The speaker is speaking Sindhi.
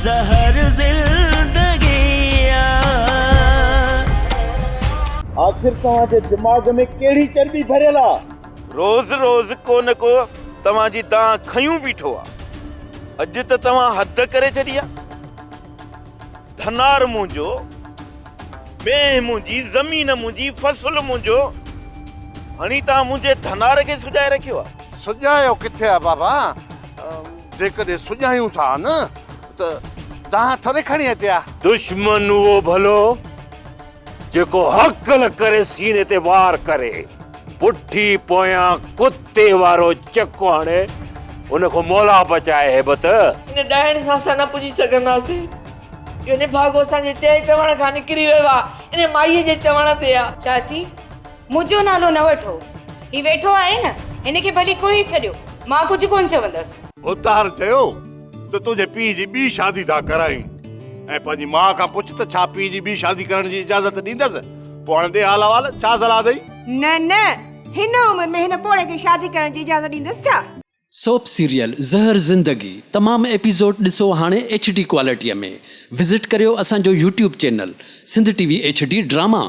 زهر زندگي آ. آخر توهان جي دماغ ۾ ڪهڙي چرٻي ڀريل آ؟ روز روز ڪو نه ڪو توهان جي دانهن کنيون بيٺو آ. اڄ ته توهان حد ڪري ڇڏي آ. ڌنار منهنجو، مينهن منهنجي، زمين منهنجي، فصل منهنجو، هڻي توهان منهنجي ڌنار کي سجائي رکيو آ. سجايو ڪٿي آ بابا، جيڪڏهن سجايون ٿا نه ته دانهن ٿوري کڻي اچي ها. دشمن اهو ڀلو جيڪو هڪل ڪري سيني تي وار ڪري، پٺي پويان ڪتي وارو چڪ هڻي، ان کان مولا بچائي هيبت. ان ڏائڻ سان اسان نه پڄي سگهنداسين. اهو نڀاڳو اسان جي چئي چوڻ کان نڪري ويو آ، ان مائيء جي چوڻ تي آ. چاچي، منهنجو نالو نه وٺو. هي ويٺو آهي نه، هن کي ڀلي ڪوهي ڇڏيو، مان ڪجهه ڪونه چوندس. ڀوتار چيو ته تنهنجي پيء جي ٻي شادي ٿا ڪرايون ۽ پنهنجي ماء کان پڇ ته ڇا پيء جي ٻي شادي ڪرڻ جي اجازت ڏيندس؟ پوء هاڻي ڏي حال احوال، ڇا صلاح اٿئي؟ نه نه، هن عمر ۾ هن پوڙهي کي شادي ڪرڻ جي اجازت ڏيندس ڇا؟ سوپ سيريل زهر زندگي تمام ايپيسوڊ ڏسو هاڻي ايڇ ڊي ڪوالٽي ۾ وزٽ ڪريو اسان جو YouTube channel Sindh T V H D drama.